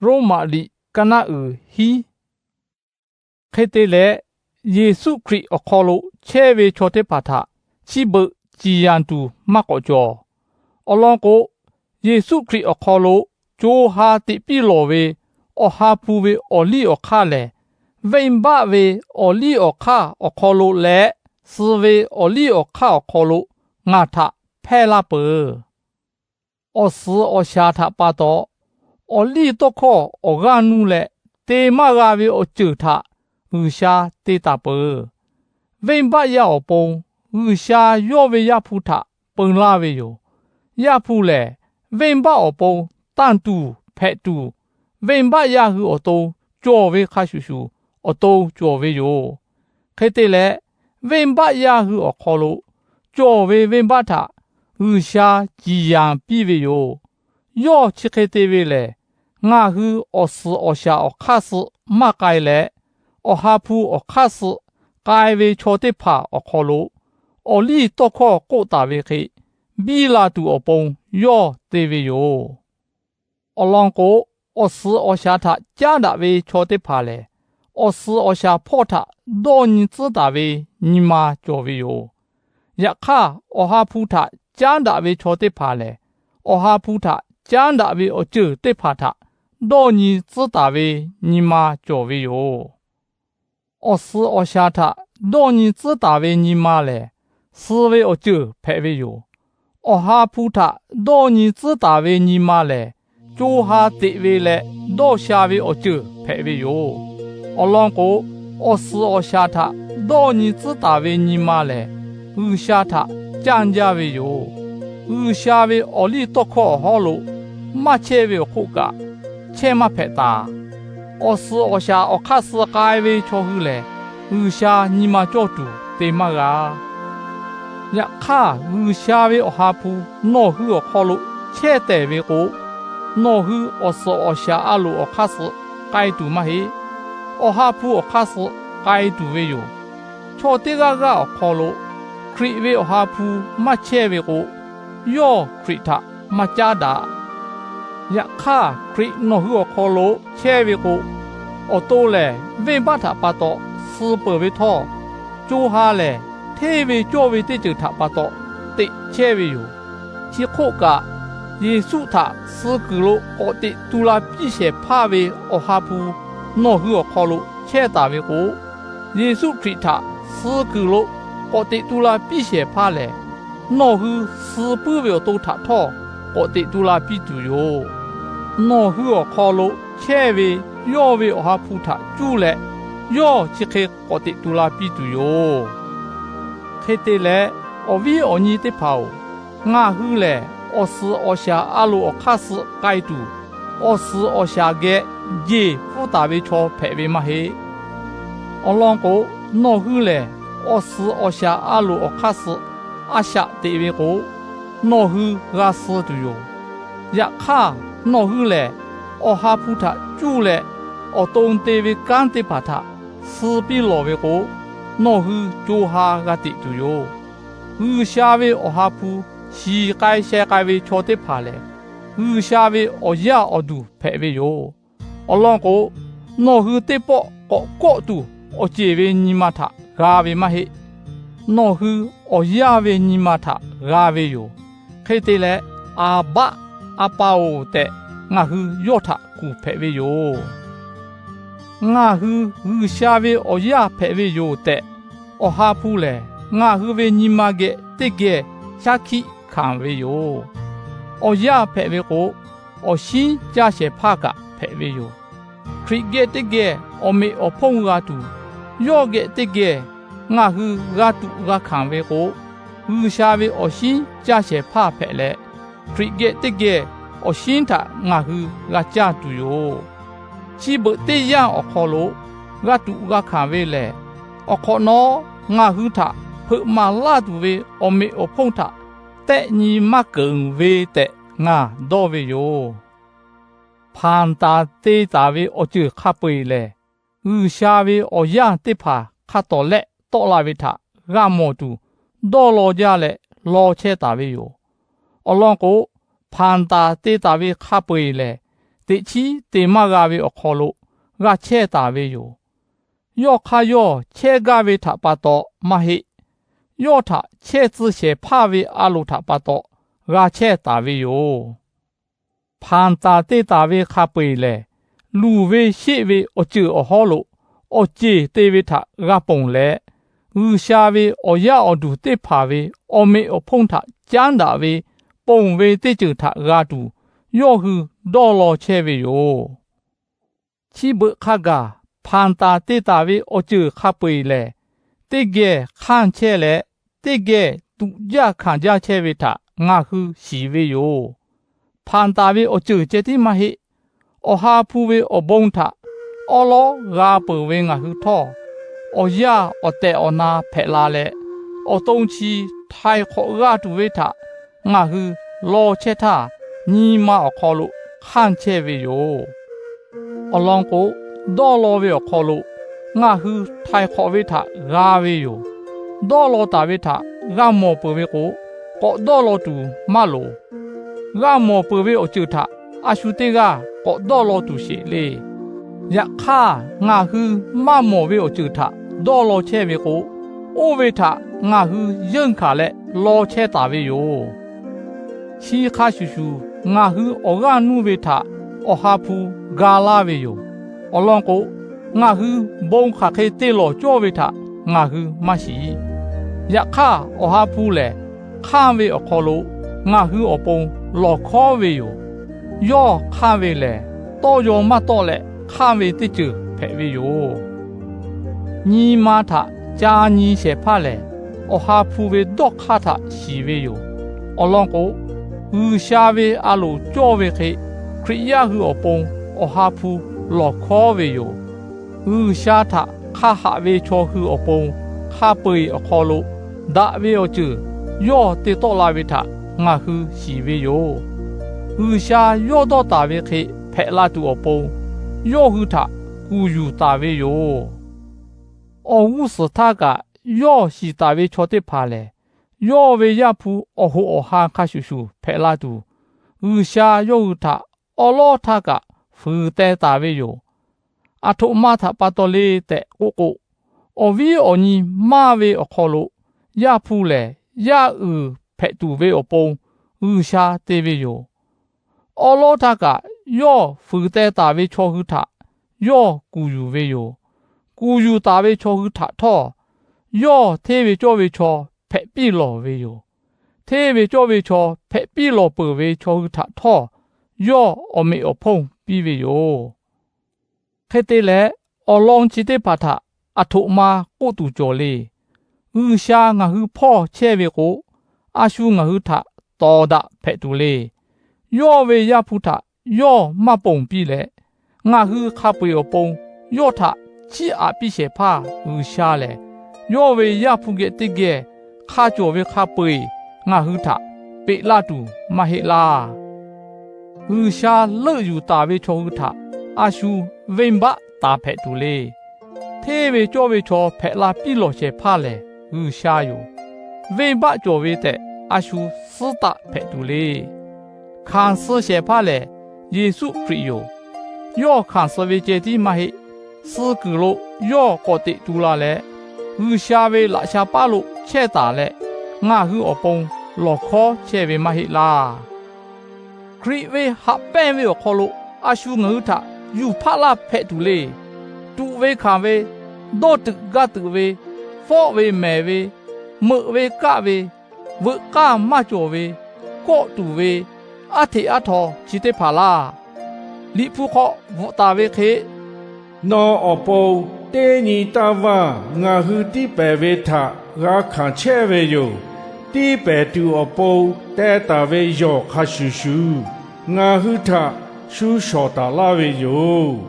Roˉmaꞈ liꞈ kaˇ naˆ uiˍ hiˉ. Hk'e te leh, Yeˍsuˆ Hkriꞈ awˬ hk'aw lo chehˇ ve chaw teˇ hpaˍ htaꞈ chi beuꞈ ciˍ yanˍ tuˬ maˇ k'awꞈ cawˬ. Awˬ lawn k'o, Yeˍsuˆ Hkriꞈ awˬ hk'aw lo co ha teꞈ piˇ lawˬ ve Awˬ ha hpu ve awˬ liˇ awˬ hk'aˇ lehˬ, venˇ baˆ ve awˬ liˇ awˬ hk'aˇ awˬ hk'aw lo leh, suh ve awˬ liˇ awˬ hk'aˇ awˬ hk'aw lo ngaˬ htaꞈ hpehˇ laˇ peuˬ. Awˬ suhˍ awˬ shaˍ htaꞈ pa taw, awˬ liˇ tawˇ hkawˇ awˬ g'aˇ nuˇ leh te maˇ g'a ve awˬ ceuˬ htaꞈ G'uiˬsha te taˍ peuˬ. Venˇ baˆ yaˇ awˬ pon G'uiˬsha yawˇ ve Yaˇ hpu htaꞈ peu laˇ ve yoˬ. Yaˇ hpu lehˬ, venˇ baˆ awˬ pon tanˇ tuˬ hpehꞈ tuˬ, venˇ baˆ yaˇ hui awˬ to cawˬ ve hk'a shuˍ shuˍ, awˬ to cawˬ ve yoˬ. Hk'e te leh, venˇ baˆ yaˇ hui awˬ hk'aw lo cawˬ ve venˇ baˆ htaꞈ G'uiˬsha ciˍ yanˍ piˇ ve yoˬ. Yawˇ chi hk'e te ve lehˬ, ngaˬ hui awˬ suhˍ awˬ shaˍ awˬ hk'aˇ suh maˇ k'ai leh, Awˬ ha hpu awˬ hk'aˇ suh k'ai ve chaw teˇ hpaˍ awˬ hk'aw lo awˬ liˇ tawˇ hkawˇ k'oˆ taˍ ve hk'e biˇ la tuˬ awˬ pon yawˇ te ve yoˬ. Awˬ lawn k'o, awˬ suhˍ awˬ shaˍ htaꞈ caˉ daꞈ ve chaw teˇ hpaˍ lehˬ, awˬ suhˍ awˬ shaˍ hpawˇ htaꞈ dawˇ nyi tcuhˉ taˍ ve nyi ma cawˬ ve yoˬ. Yaꞈ hk'aˇ, Awˬ ha hpu htaꞈ caˉ daꞈ ve chaw teˇ hpaˍ lehˬ, Awˬ ha hpu htaꞈ caˉ daꞈ ve awˬ ceuˬ teˇ hpaˍ htaꞈ dawˇ nyi tcuhˉ taˍ ve nyi ma cawˬ ve yoˬ. Awˬ suhˍ awˬ shaˍ htaꞈ dawˇ nyi tcuhˉ taˍ ve nyi ma lehˬ, suh ve awˬ ceuˬ hpehꞈ ve yoˬ. Awˬ ha hpu htaꞈ dawˇ nyi tcuhˉ taˍ ve nyi ma lehˬ, co ha teꞈ ve leh dawˇ sha ve awˬ ceuˬ hpehꞈ ve yoˬ. Awˬ lawn k'o, awˬ suhˍ awˬ shaˍ htaꞈ dawˇ nyi tcuhˉ taˍ ve nyi ma lehˬ, G'uiˬsha htaꞈ canˇ jaˇ ve yoˬ. G'uiˬsha ve awˬ liˇ tawˇ hkawˇ awˬ hawˉ lo maˇ chehˇ ve awˬ hk'oˆ kaꞈ, chehˇ maˇ hpehꞈ taˍ. Awˬ suhˍ awˬ shaˍ awˬ hk'aˇ suh k'ai ve chaw hui lehˬ, G'uiˬsha nyi ma cawˇ tuˬ te maˇ g'a. Yaꞈ hk'aˇ, G'uiˬsha ve Awˬ ha hpu nawˬ hui awˬ hk'aw lo chehˇ tehˬ ve k'o, nawˬ hui awˬ suhˍ awˬ shaˍ a loˍ awˬ hk'aˇ suh k'ai tuˬ maˇ heˆ. Awˬ ha hpu awˬ hk'aˇ suh k'ai tuˬ ve yoˬ. Chaw teˇ g'aˇ g'aˇ awˬ hk'aw lo Hkriꞈ ve Awˬ ha hpu maˇ chehˇ ve k'o, yawˇ Hkriꞈ htaꞈ maˇ caˉ daꞈ. Yaꞈ hk'aˇ, Hkriꞈ nawˬ hui awˬ hk'aw lo chehˇ ve k'o, awˬ to lehˬ venˇ baˆ htaꞈ pa taw suh peuˬ ve htawˇ, co ha lehˬ hteˇ ve cawˇ ve teˇ ceuˬ htaꞈ pa taw teꞈ chehˇ ve yoˬ. Chi hk'oˆ kaꞈ, Yeˍsuˆ htaꞈ suh kuiˬ lo k'awꞈ teꞈ tu la piˇ shehˍ hpaˇ ve Awˬ ha hpu nawˬ hui awˬ hk'aw lo chehˇ taˍ ve k'o, Yeˍsuˆ Hkriꞈ htaꞈ suh kuiˬ lo k'awꞈ teꞈ tu la piˇ shehˍ hpaˇ lehˬ, nawˬ hui suh puiˉ ve awˬ to htaꞈ htawˇ k'awꞈ teꞈ tu la piˇ tuˬ yoˬ. Nawˬ hui awˬ hk'aw lo chehˇ ve yawˇ ve Awˬ ha hpu htaꞈ cuˇ leh, yawˇ chi hk'e k'awꞈ teꞈ tu la piˇ tuˬ yoˬ. Hk'e te leh, awˬ viˉ awˬ nyi teˇ hpaˍ-oˬ, ngaˬ hui lehˬ awˬ suhˍ awˬ shaˍ a loˍ awˬ hk'aˇ suh k'ai tuˬ, awˬ suhˍ awˬ shaˍ geh jeˬ pfuhˇ taˍ ve chaw hpehꞈ ve maˇ heˆ. Awˬ lawn k'o, nawˬ hui lehˬ awˬ suhˍ awˬ shaˍ a loˍ awˬ hk'aˇ suh a shaꞈ teꞈ ve k'o, nawˬ hui g'a suh tuˬ yoˬ. Yaꞈ hk'aˇ, nawˬ hui lehˬ Awˬ ha hpu htaꞈ cuˇ leh, awˬ to te ve kanˉ teˇ hpaˍ htaꞈ suh piˇ lawˬ ve k'o, nawˬ hui co ha g'a teꞈ tuˬ yoˬ. G'uiˬsha ve Awˬ ha hpu shiˍ k'ai sheh k'ai ve chaw teˇ hpaˍ lehˬ, G'uiˬsha ve awˬ yaˇ awˬ duˬ hpehꞈ ve yoˬ. Awˬ lawn k'o, nawˬ hui teˇ pawˆ k'awꞈ kawˆ tuˬ awˬ ceˬ ve nyi ma htaꞈ g'a ve maˇ heˆ. Nawˬ hui awˬ yaˇ ve nyi ma htaꞈ g'a ve yoˬ. Hk'e te leh, Aˍbaˆ, A pa-oˬ tehꞈ ngaˬ hui yawˇ htaꞈ kuˬ hpehꞈ ve yoˬ. Ngaˬ hui G'uiˬsha ve awˬ yaˇ hpehꞈ ve yoˬ tehꞈ, Awˬ ha hpu lehˬ ngaˬ hui ve nyi ma geh teˇ geh shaˉ hkiˆ hkanˍ ve yoˬ. Awˬ yaˇ hpehꞈ ve k'o, awˬ shinˉ caˇ shehˍ hpaˇ kaꞈ hpehꞈ ve yoˬ. Hkriꞈ geh teˇ geh awˬ meꞈ awˬ hponˇ g'a tuˬ, yawˇ geh teˇ geh ngaˬ hui g'a tuꞈ g'a hkanˍ ve k'o, G'uiˬsha ve awˬ shinˉ caˇ shehˍ hpaˇ hpehꞈ leh, Hkriꞈ geh teˇ geh awˬ shinˉ htaꞈ ngaˬ hui g'a caˇ tuˬ yoˬ. Chi beuꞈ teˇ yanˇ awˬ hk'aw lo g'a tuꞈ g'a hkanˍ ve lehˬ, awˬ hk'awꞈ nawˉ ngaˬ hui htaꞈ hpeuꞈ maˍ laˇ tuˬ ve awˬ meꞈ awˬ hponˇ htaꞈ tehˆ nyi maˇ keunˍ ve tehꞈ ngaˬ dawˇ ve yoˬ. Hpanˍ taˍ te taˍ ve awˬ ceuˬ hk'a peu-eˬ lehˬ, G'uiˬsha ve awˬ yaˇ teˇ hpaˍ hk'a tawˍ lehˆ tawˆ la ve htaꞈ g'a mawˬ tuˬ, dawˇ law jaˇ leh law chehˇ taˍ ve yoˬ. Awˬ lawn k'o, hpanˍ taˍ te taˍ ve hk'a peu-eˬ lehˬ, teꞈ chiˉ te maˇ g'a ve awˬ hk'aw lo g'a chehˇ taˍ ve yoˬ. Yawˇ hk'aˇ yawˇ chehˇ gaˇ ve htaꞈ pa taw maˇ heˆ. Yawˇ htaꞈ chehˇ tcuh shehˍ hpaˇ ve a loˍ htaꞈ pa taw g'a chehˇ taˍ ve yoˬ. Hpanˍ taˍ te taˍ ve hk'a peu-eˬ lehˬ, luˬ ve sheˆ ve awˬ ceuˬ awˬ hawˉ lo awˬ ceˬ te ve htaꞈ g'a ponˬ leh, G'uiˬsha ve awˬ yaˇ awˬ duˬ teˇ hpaˍ ve awˬ meꞈ awˬ hponˇ htaꞈ caˉ daꞈ ve ponˬ ve teˇ ceuˬ htaꞈ g'a tuˬ, yawˇ hui dawˇ law chehˇ ve yoˬ. Chi beuꞈ hk'a gaˬ hpanˍ taˍ te taˍ ve awˬ ceuˬ hk'a peu-eˬ lehˬ, teˇ geh hk'anˇ chehˇ leh, teˇ geh tuꞈ jaˇ hkanˍ jaˇ chehˇ ve htaꞈ ngaˬ hui shiˍ ve yoˬ. Hpanˍ taˍ ve awˬ ceuˬ ceh tiˉ maˇ heˆ. Awˬ ha hpu ve awˬ bon htaꞈ awˉ lawˉ g'a peuˬ ve ngaˬ hui htawˇ, awˬ yaˇ awˬ tehˬ awˬ na hpehꞈ la leh, awˬ to chi htaiˍ hk'awꞈ g'a tuˬ ve htaꞈ ngaˬ hui law chehˇ htaˇ, nyi ma awˬ hk'aw lo hk'anˇ chehˇ ve yoˬ. Awˬ lawn k'o, dawˇ law ve awˬ hk'aw lo ngaˬ hui htaiˍ hk'awꞈ ve htaꞈ g'a ve yoˬ. Dawˇ law taˍ ve htaꞈ g'a mawˬ peuˬ ve k'o, k'awꞈ dawˇ law tuˬ maˇ loˍ. G'a mawˬ peuˬ ve awˬ ceuˬ htaꞈ a shu teˇ g'aˇ k'awꞈ dawˇ law tuˬ sheˍ le. Yaꞈ hk'aˇ, ngaˬ hui maˇ mawˬ ve awˬ ceuˬ htaꞈ dawˇ law chehˇ ve k'o, oˇ ve htaꞈ ngaˬ hui yeunˇ hkanˍ leh law chehˇ taˍ ve yoˬ. Chi hk'a shuˍ shuˍ, ngaˬ hui awˬ g'aˇ nuˇ ve htaꞈ Awˬ ha hpu ga laˇ ve yoˬ. Awˬ lawn k'o, ngaˬ hui bon hk'aˬ hk'e te lawˬ cawˇ ve htaꞈ ngaˬ hui maˇ shiˍ. Yaꞈ hk'aˇ, Awˬ ha hpu lehˬ, hk'anˇ ve awˬ hk'aw lo ngaˬ hui awˬ pon lawˬ hkawˉ ve yoˬ. Yawˇ hk'anˇ ve lehˬ, tawˇ yaw maˇ tawˆ leh hk'anˇ ve teˇ ceuˬ hpehꞈ ve yoˬ. Nyi ma htaꞈ ca nyi shehˍ hpaˇ lehˬ, Awˬ ha hpu ve dawˇ hk'aˇ htaꞈ shiˍ ve yoˬ. Awˬ lawn k'o, G'uiˬsha ve a loˍ cawˇ ve hk'e, Hkriꞈ yaˇ hui awˬ pon Awˬ ha hpu lawˬ hkawˉ ve yoˬ. G'uiˬsha htaꞈ hk'a haꞈ ve chaw hui awˬ pon hk'a peu-eˬ awˬ hk'aw lo daꞈ ve awˬ ceuˬ yawˇ te tawˆ la ve htaꞈ ngaˬ hui shiˍ ve yoˬ. G'uiˬsha yawˇ dawˇ taˍ ve hk'e hpehꞈ la tuˬ awˬ pon, yawˇ hui htaꞈ kuˬ yuˬ taˍ ve yoˬ. Awˬ g'uˇ suhˍ htaˇ kaꞈ yawˇ shiˍ taˍ ve chaw teˇ hpaˍ lehˬ, yawˇ ve Yaˇ hpu awˬ hoꞈ awˬ ha hk'a shuˍ shuˍ hpehꞈ la tuˬ, G'uiˬsha yawˇ hui htaꞈ awˉ lawˉ htaˇ kaꞈ fuiˍ teh taˍ ve yoˬ. Aˬ htoꞈ ma htaꞈ pa taw le tehꞈ k'oˆ k'o, awˬ viˉ awˬ nyi maˇ ve awˬ hk'aw lo Yaˇ hpu lehˬ yaˇ uiˍ hpehꞈ tuˬ ve awˬ pon G'uiˬsha te ve yoˬ. Awˉ lawˉ htaˇ kaꞈ yawˇ fuiˍ teh taˍ ve chaw hui htaꞈ yawˇ kuˬ yuˬ ve yoˬ. Kuˬ yuˬ taˍ ve chaw hui htaꞈ htawˇ, yawˇ hteˇ ve cawˇ ve chaw hpehꞈ piˇ lawˬ ve yoˬ. Hteˇ ve cawˇ ve chaw hpehꞈ piˇ lawˬ peuˬ ve chaw hui htaꞈ htawˇ, yawˇ awˬ meꞈ awˬ hponˇ piˇ ve yoˬ. Hk'e te leh, awˬ lawn chi teˇ hpaˍ htaꞈ aˬ htoꞈ ma k'oˆ tuˬ cawˬ le. G'uiˬsha ngaˬ hui hpawˇ chehˇ ve k'o, a shu ngaˬ hui htaꞈ tawˍ daꞈ hpehꞈ tuˬ le. Yawˇ ve Yaˇ hpu htaꞈ yawˇ maˇ ponˬ piˇ leh, ngaˬ hui hk'a peu-eˬ awˬ pon yawˇ htaꞈ chiˇ aꞈ piˇ shehˍ hpaˇ G'uiˬsha lehˬ, yawˇ ve Yaˇ hpu geh teˇ geh hk'a cawˬ ve hk'a peu-eˬ ngaˬ hui htaꞈ peꞈ laˇ tuˬ maˇ heˆ laˇ. G'uiˬsha leuˆ yuˬ taˍ ve chaw hui htaꞈ a shu venˇbaˆ taˍ hpehꞈ tuˬ le. Hteˇ ve cawˇ ve chaw hpehꞈ la piˇ lawˬ shehˍ hpaˇ lehˬ G'uiˬsha yoˬ. Venˇbaˆ cawˬ ve tehꞈ a shu suhˉ taˆ hpehꞈ tuˬ le. Hkanˍ suh shehˍ hpaˇ lehˬ Yeˍsuˆ Hkriꞈ yoˬ. Yawˇ hkanˍ suh ve ceh tiˉ maˇ heˆ. Suh kuiˬ lo yawˇ k'awꞈ teꞈ tu la leh, G'uiˬsha ve laꞈ sha paˉ lo chehˇ taˍ leh, ngaˬ hui awˬ pon lawˬ hkawˉ chehˇ ve maˇ heˆ laˇ. Hkriꞈ ve haꞈ pehnˇ ve awˬ hk'aw lo a shu ngaˬ hui htaꞈ yuˬ hpaˆ laˇ hpehꞈ tuˬ le. Tuꞈ ve hkanˍ ve, dawˇ tuiꞈ gaˇ tuiꞈ ve, fawˆ ve mehˍ ve, meuꞈ ve kaˆ ve, veuꞈ k'aˇ maˇ cawˬ ve, kawˆ tuˬ ve, aˉ hteꞈ aˉ htaw chi teˇ hpaˍ laˇ. Liꞈ hpu hk'aw bvuhꞈ taˍ ve hk'e, Nawˬ awˬ pon teˇ nyi taˇ vaˇ ngaˬ hui tiˇ pehˍ ve htaꞈ g'a hkanˍ chehˇ ve yoˬ. Tiˇ pehˍ tuˬ awˬ pon teh taˍ ve yawˬ hk'a shuˍ shuˍ, ngaˬ hui htaꞈ shu shawˍ taˍ laˇ ve yoˬ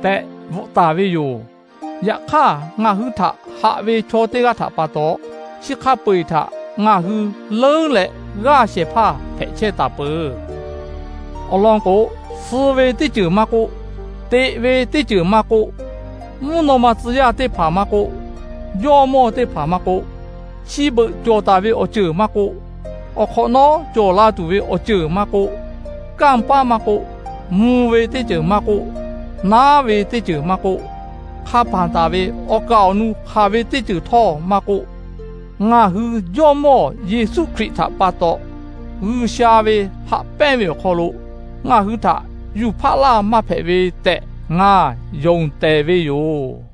tehꞈ bvuhꞈ taˍ ve yoˬ. Yaꞈ hk'aˇ, ngaˬ hui htaꞈ haꞈ ve chaw teˇ g'aˇ htaꞈ pa taw, chi hk'a peu-eˬ htaꞈ ngaˬ hui leuˉ leh g'aˇ shehˍ hpaˇ hpehꞈ chehˇ taˍ peuˬ. Awˬ lawn k'o, suh ve teˇ ceuˬ maˇ k'oˆ, teꞈ ve teˇ ceuˬ maˇ k'oˆ, mvuhˇ naw ma tcuh yaˇ teˇ hpaˍ maˇ k'oˆ, jawˇ mawˇ teˇ hpaˍ maˇ k'oˆ, chi beuꞈ cawˬ taˍ ve awˬ ceuˬ maˇ k'oˆ, awˬ hk'awꞈ nawˉ cawˬ la tuˬ ve awˬ ceuˬ maˇ k'oˆ, kanˇ paˆ maˇ k'oˆ, mvuh ve teˇ ceuˬ maˇ k'oˆ, naˉ ve teˇ ceuˬ maˇ k'oˆ, hk'a paˍ taˍ ve awˬ kaˍ awˬ nu hk'aˬ ve teˇ ceuˬ htawˇ maˇ k'oˆ, ngaˬ hui Jawˇ mawˇ Yeˍsuˆ Hkriꞈ htaꞈ pa taw G'uiˬsha ve haꞈ pehnˇ ve awˬ hk'aw lo ngaˬ hui htaꞈ yuˬ hpaˆ laˇ maˇ hpehꞈ ve tehꞈ ngaˬ yonˍ tehˬ ve yoˬ.